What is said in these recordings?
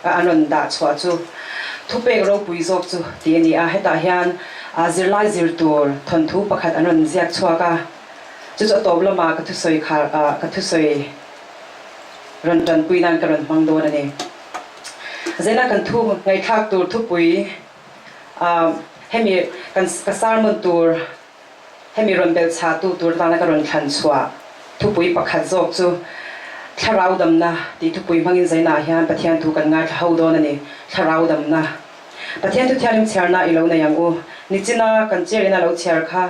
An rawn dah chhuah chu thupek ropui zawk chu tih a ni a, hetah hian zirlai zir tur thawnthu pakhat an rawn ziak chhuak a, chu chu a tawp lamah ka thusawi khar ka thusawi rawn tanpui nan ka rawn hmang dawn a ni. Zena kan thu ngaihthlak tur thupui hemi kan ka sermon tur Hemi rawn belh chhahtu tur tana ka rawn thlan chhuah thupui pakhat zawk chu Thlarau damna tih thupui hmangin zainah hian Pathian thu kan ngaithla ho dawn a ni. Thlarau damna. Pathian thu thianghlim chhiarna i lo nei ang u. Nichina kan chair ina lo chhiar kha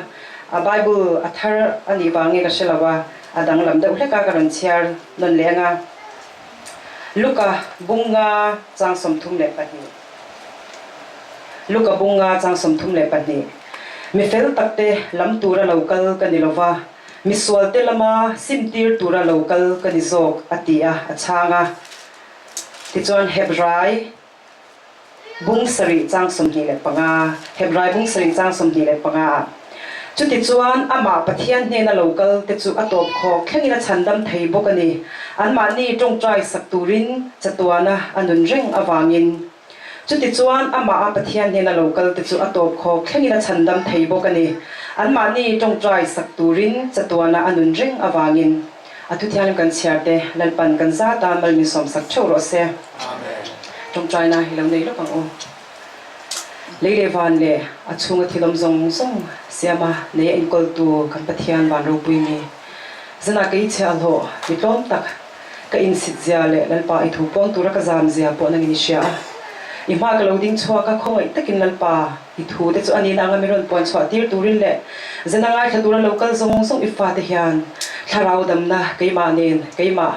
a Bible a thar a nih vang nge ka hre lo a, a danglam deuh hlek a ka rawn chhiar nawn leh ang a. Luka bunga chang 32. Luka bunga chang 32. Mi fel takte lam tura lo kal ka ni lo va, mi sualte lama simtir tura lo kal ka ni zawk, a ti a, a chhang a. Tichuan Hebrai bung sarih chang 25, Hebrai bung sarih chang 25 ah, Chutichuan amah Pathian hnena lo kal te chu a tawp khawk thlengin a chhandam thei bawk a ni. Anmahni tawngtai sak turin chatuana a nun reng avangin. Chutichuan amah a Pathian hnena lo kal te chu a tawp khawk thlengin a chhandam thei bawk a ni. Anmahni tawngtai sak turin chatuana a nun reng avangin. A thuthianghlim kan chhiar te Lalpan kan zat a mal min sawmsak theuh rawh se. Tawngtaina hi lo nei lawk ang u. Lei leh van leh a chhunga thil awm zawng zawng siama nei a enkawltu kan Pathian van ropui mi. Zanah ka ichhe a hlawh mi tlawm tak ka insit zia leh Lalpa i thu pawn tura ka zam zia pawh nangin i hria a. I hma ka lo ding chhuak a, khawngaih takin Lalpa i thu te chu a nihna anga mi rawn puan chhuah tir turin leh zana ngaithla tura lo kal zawng zawng i fate hian thlarau damna keimah nen keimah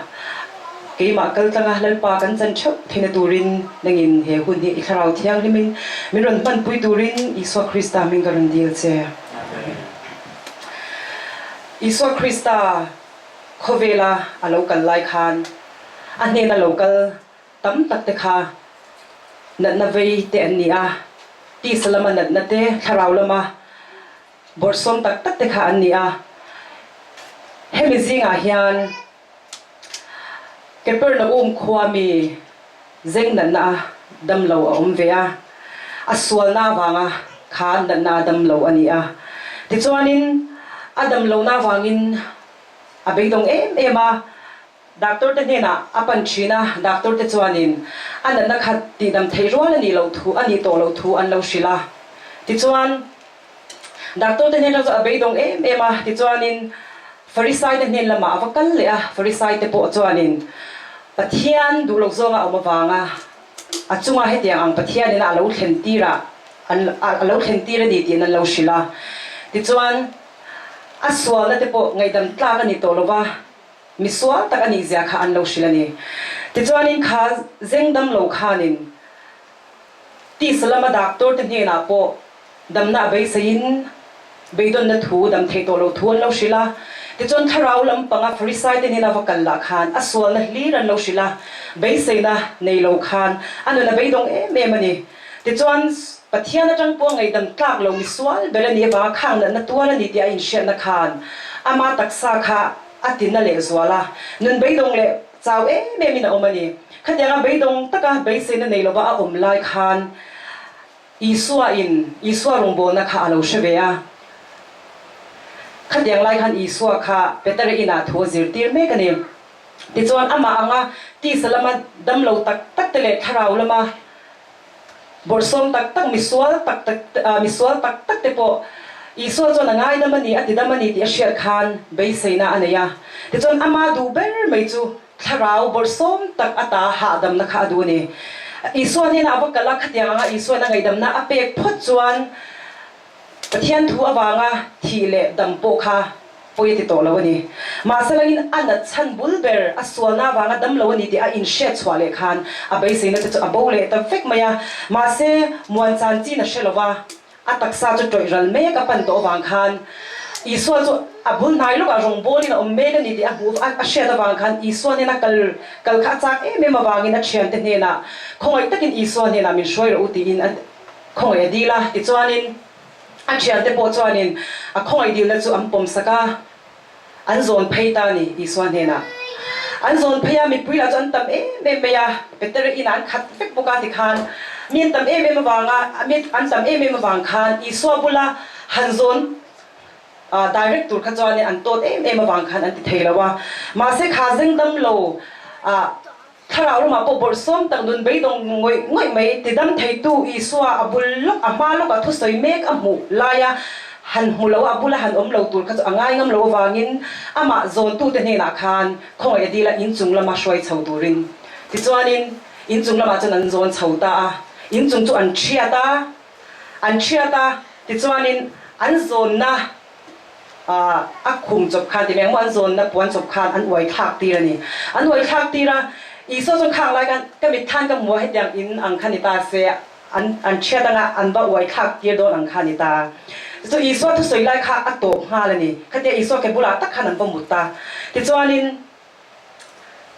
Keimah kal tlanga Lalpa kan chan theuh theihna turin nangin he hun hi i thlarau thianghlimin min rawn hmanpui turin Isua Krista hming ka rawn dil che. Amen. Isua Krista khawvela a lo kal lai khan a hnena lo kal tam tak te kha natna vei te an ni a, tisa lama natna te, thlarau lama bawrhsawm tak tak te kha an ni a. Hemi zingah hian Kapernaum khua mi zeng natna a dam lo a awm ve a, a sualna avanga kha natna a dam lo a ni a. Tichuanin a dam lohna avangin a beidawng em em a, doctor te hnenah a pan thin a, doctor te chuanin a natna kha tihdam theih rual a nih loh thu a nih tawh loh thu an lo hrilh a. Tichuan. Doctor te hnen chu a beidawng em em a, tichuanin Farisai te hnen lamah a va kal leh a, Farisai te pawh chuanin Pathian duh loh zawnga a awm avanga a chunga hetiang ang Pathianin a lo thlen tirah a lo thlen tir a ni tiin an lo hrilh a. Tichuan a sualna te pawh ngaihdam tlak a ni tawh lo va, mi sual tak a nih zia kha an lo hrilh a ni. Tichuanin kha zeng dam lo khanin Tisa lama doctor te hnenah pawh damna a beiseiin beidawnna thu, dam theih tawh loh thu an lo hrilh a. Tichuan thlarau lampanga Pharisai te hnena va kal lah khan a sualna hlir an lo hrilh a, beiseina nei lo khan a nun a beidawng em em a ni. Tichuan Pathian atang pawh ngaihdam tlak lo misual ber a nih avanga khang natna tuar a ni tih a inhriatna khan ama taksa kha a tina lehzual a, nun beidawng leh Chau em em in a awm a ni. Khatianga beidawng taka beiseina nei lova a awm lai khan Isua in Isua rawngbawlna kha a lo hre ve a. Khatiang lai khan Isua kha Petera inah thu a zirtir mek a ni. Tichuan amah anga tisa lama damlo tak tak te leh thlarau lama Bawrhsawm tak tak, misual tak tak, misual tak tak te pawh Isua chuan a ngaidam a ni, a tidam a ni tih a hriat khan beiseina a nei a. Tichuan ama duh ber mai chu thlarau bawrhsawm tak ata hahdamna kha a duh a ni. Isua hnenah a va kal a, khatiang anga Isuain a ngaihdamna a pek phawt chuan Pathian thu avanga thih leh dam pawh kha pawi a ti tawh lo a ni. Mahse langin a nat chhan bul ber, a sualna avanga dam lo a ni tih a inhriat chhuah leh khan a beiseina te chu a bo leh ta vek mai a. Mahse, muan chan chin a hre lo va, a taksa chu tawih ral mek a pan tawh avang khan Isua chu a bul hnai lawkah rawngbawlin a awm mek a ni tih a hmuh a hriat avang khan Isua hnena kal kal kha a chak em em avangin a thiante hnenah khawngaih takin Isua hnenah min hruai rawh u tiin a khawngaih a dil a. Tichuanin a thiante pawh chuanin a khawngaih dilna chu an pawmsak a, an zawn phei ta a ni Isua hnenah. An zawn phei a, mipui lah chu an tam em em mai a, Petera inah an khat vek bawk a tikhan mi an tam em em avanga mi an tam em em avang khan Isua bula han zawn direct tur kha chuanin an tawt em em avang khan an ti thei lo a. Mahse kha zeng dam lo Thlarau ramah pawh bawrhsawm tak nun beidawng ngawih ngawih mai tidam theitu Isua a bul lawk a hma lawkah thusawi mek a hmuh laia han hmu lo a bula han awm lo tur kha chu a ngai ngam lo avangin amah zawntute hnenah khan khawngaih a dil a inchung lama hruai chho turin. Tichuanin inchung lamah chuan an zawn chho ta a, inchung chu an thiat a, an thiat a, tichuanin an zawnna a khum chawp khan ti mai ang maw, an zawnna puan chawp khan an uai thlak tir a ni. An uai thlak tir a, Isua chuan khang lai khan ka mit than ka hmu a, hetiang in ang kha ni ta se, an an thiat anga an va uai thlak tir dawn ang kha ni ta. Tichuan Isua thusawi lai kha a tawp nghal a ni. Khatia Isua ke bulah tak khan an va mut ta. Tichuanin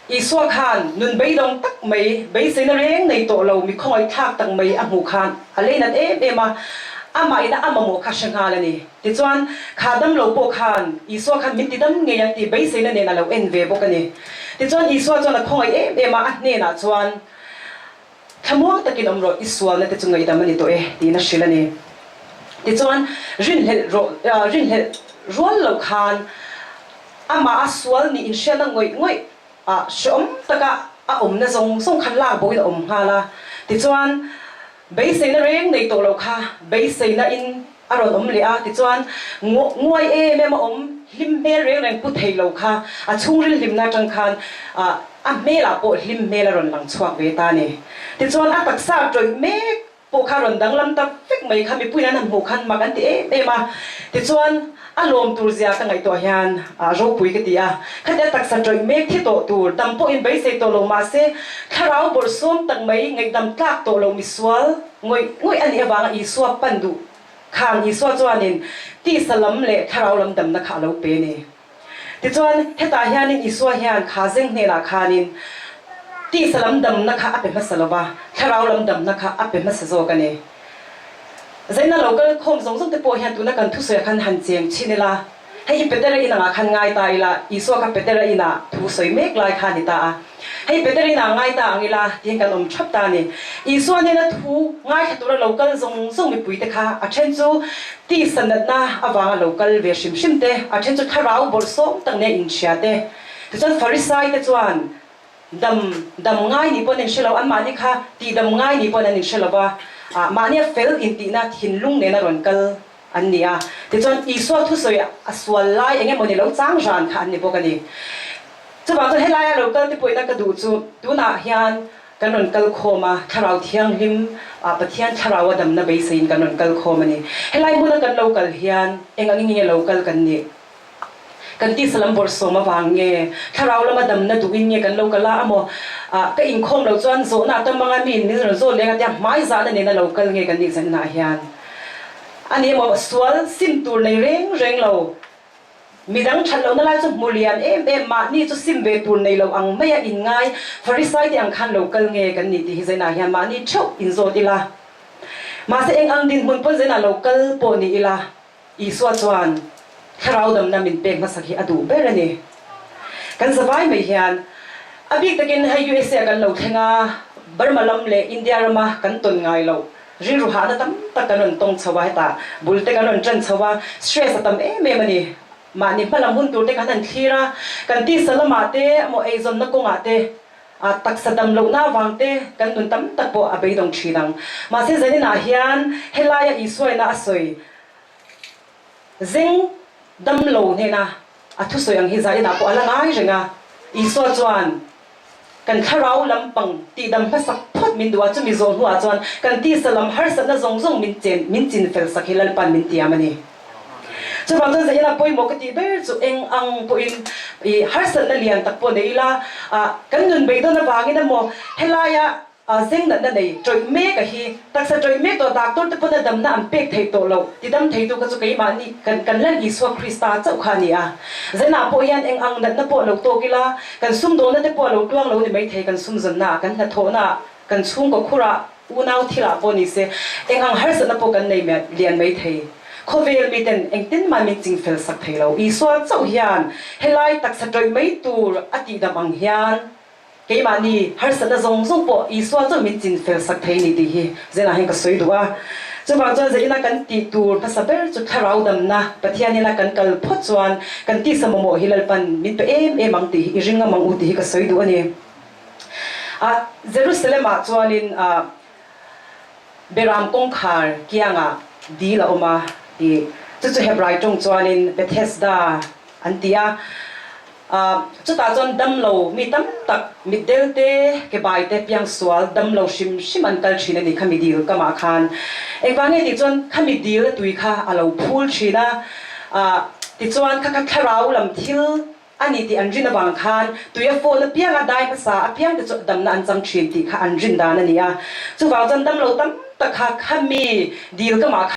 Isua khan nun beidawng tak mai, beiseina reng nei tawh lo, mi khawngaih thlak tak mai a hmuh khan a leinat em em a, amah ina a mamawh kha hre nghal a ni. Tichuan, kha damlo pawh khan Isua khan min tidam ngei ang tih beiseina nen a lo en ve bawk a ni. Tichuan, Isua chuan a khawngaih em em a, a hnenah chuan, Thlamuang takin awm rawh, i sualna te chu ngaihdam a ni tawh e, tiin a hrilh a ni. Tichuan, rinhlelh rawh, rinhlelh rual loh khan amah a sual nih inhriatna ngawih ngawih ah hrehawm taka a awmna zawng zawng khan lak boin a awm nghal a. Tichuan, beiseina reng nei tawh loh kha beiseina in a rawn awm leh a. Tichuan, nguai em em a awm, hlim hmel reng reng pu thei lo kha a chhungril hlimna atang khan a hmelah pawh hlim hmel a rawn lang chhuak ve ta a ni. Tichuan, a taksa tawih mek pawh kha rawn danglam ta vek mai kha mipuiin an han hmuh khan mak an ti em em a. Tichuan, a lawm tur zia ka ngaihtuah hian ropui ka ti a. Khatia taksa tawih mek thi tawh tur dam pawhin beisei tawh lo mahse, thlarau bawrhsawm tak mai ngaihdam tlak tawh lo misual ngawih ngawih a nih avanga Isua pan duh khan Isua chuanin tisa lam leh thlarau lam damna kha a lo pe a ni. Tichuan, hetah hianin Isua hian kha zeng hnenah khanin tisa lam damna kha a pe hmasa lo va, thlarau lam damna kha a pe hmasa zawk a ni. Zaina lo kal khawm zawng zawng te pawh hian tuna kan thusawiah khan han cheng chhin ila, hei hi Petera inangah khan ngai ta ila, Isua kha Petera inah thu sawi mek lai kha a ni ta a. Hei Peter inah ngai ta ang ila tiin kan awm thap ta a ni. Isua nena thu ngaithla tura lo kal zawng zawng mipuite kha a then chu tisa natna avanga lo kal ve hrim hrim te, a then chu thlarau bawrhsawm tak nia inhria te. Tichuan Farisai te chuan dam dam ngai ni pawn an inhre lo, anmahni kha tihdam ngai ni pawn an inhre lo va, mahnia fel intihna thinlung nena rawn kal an ni a. Tichuan, Isua thusawi a sual lai eng emaw ni lo chang ran kha an ni bawk a ni. Chuvang chuan helaia lo kal te pawhina ka duh chu tunah hian kan rawn kal khawm a, Thlarau Thianghlim ah Pathian Thlarau a damna beiseiin kan rawn kal khawm a ni. Helai hmuna kan lo kal hian eng angin nge lo kal kan nih? Kan tisa lam bawrhsawm avang nge? Thlarau lama damna duhin nge kan lo kal a amaw? Ah, ka inkhawm loh chuan zawhna a tam anga miin min rawn zawt leng a tia hmai zahna nena lo kal nge kan nih zanah hian? A ni emaw, sual sim tur nei reng reng lo. Midang that lohna lai chu hmu lian em em, mahni chu sim ve tur nei lo ang maia inngai Farisai te ang khan lo kal nge kan nih tih hi zainah hian mahni theuh inzawt ila. Mahse eng ang dinhmun pawn zainah lo kal pawh ni ila, Isua chuan thlarau damna min pek hmasak hi a duh ber a ni. Kan zavai mai hian a bik takin hei USA kan lo thleng a, Burma lam leh India rama kan tawn ngai loh rilru hahna tam tak kan rawn tawng chho a, hetah bul te kan rawn ṭan chho a, stress a tam em em a ni. Mahni hmalam hun tur te kan han thlir a, kan tisa lamah te emaw eizawnna kawngah te, A taksa dam lohna avang te kan nun tam tak pawh a beidawng thin ang. Mahse zaninah hian helaia Isuaina a sawi zeng dam lo hnena a thusawi ang hi zaninah pawh a la ngai reng a. Isua chuan kan thlarau lampang tihdam hmasak phawt min duh a, chumi zawh hnuah chuan kan tisa lam harsatna zawng zawng min chen min chin fel sak hi Lalpan min tiam a ni. Chuvang chuan zaina pawimawh ka tih ber chu eng ang pawhin i harsatna lian tak pawh nei ila, kan nun beidawn avangin emaw helaia zeng natna nei tawih mek a hi taksa tawih mek tawh doctor te pawn a damna an pek theih tawh loh tidam theitu kha chu keimahni kan kan Lal Isua Krista chauh kha a ni a. Zainah pawh hian eng ang natna pawh lo tawk ila, kan sumdawnna te pawh a lo tluang lo ni maithei kan sumzawnna, kan hnathawhna, kan chhungkaw khurah, Unau thilah pawh ni se, eng ang harsatna pawh kan nei lian mai thei. Khawvel miten engtin mah min chingfel sak thei lo. Isua chauh hian helai taksa ṭawih mai tur a tihdam ang hian keimahni harsatna zawng zawng pawh Isua chauh min chinfel sak thei ni tih hi zenah hian ka sawi duh a. Chuvang chuan zeina kan tih tur hmasa ber chu thlarau damna Pathian ina kan kal phawt chuan kan tisa mamawh hi Lalpan min pe em em ang tih hi i ring ngam ang u tih hi ka sawi duh a ni. A Jerusalem-ah chuanin a Beram kawngkhar kiangah dil a awm a tih chu chu Hebrai tawng chuanin Bethesda an ti a. Chutah chuan damlo mi tam tak, mitdel te, kebai te, piangsual, damlo hrim hrim an kal thin a ni khami dil kamah khan. Engvang nge tih chuan khami dil a tui kha a lo phul thin a, tichuan kha kha thlarau lam thil a ni tih an rin avang khan tui a fawn apiang a dai hmasa apiang te chu damna an chang thin tih kha an rin dan a ni a. Chuvang chuan damlo tam tak kha khami dil kamah khan.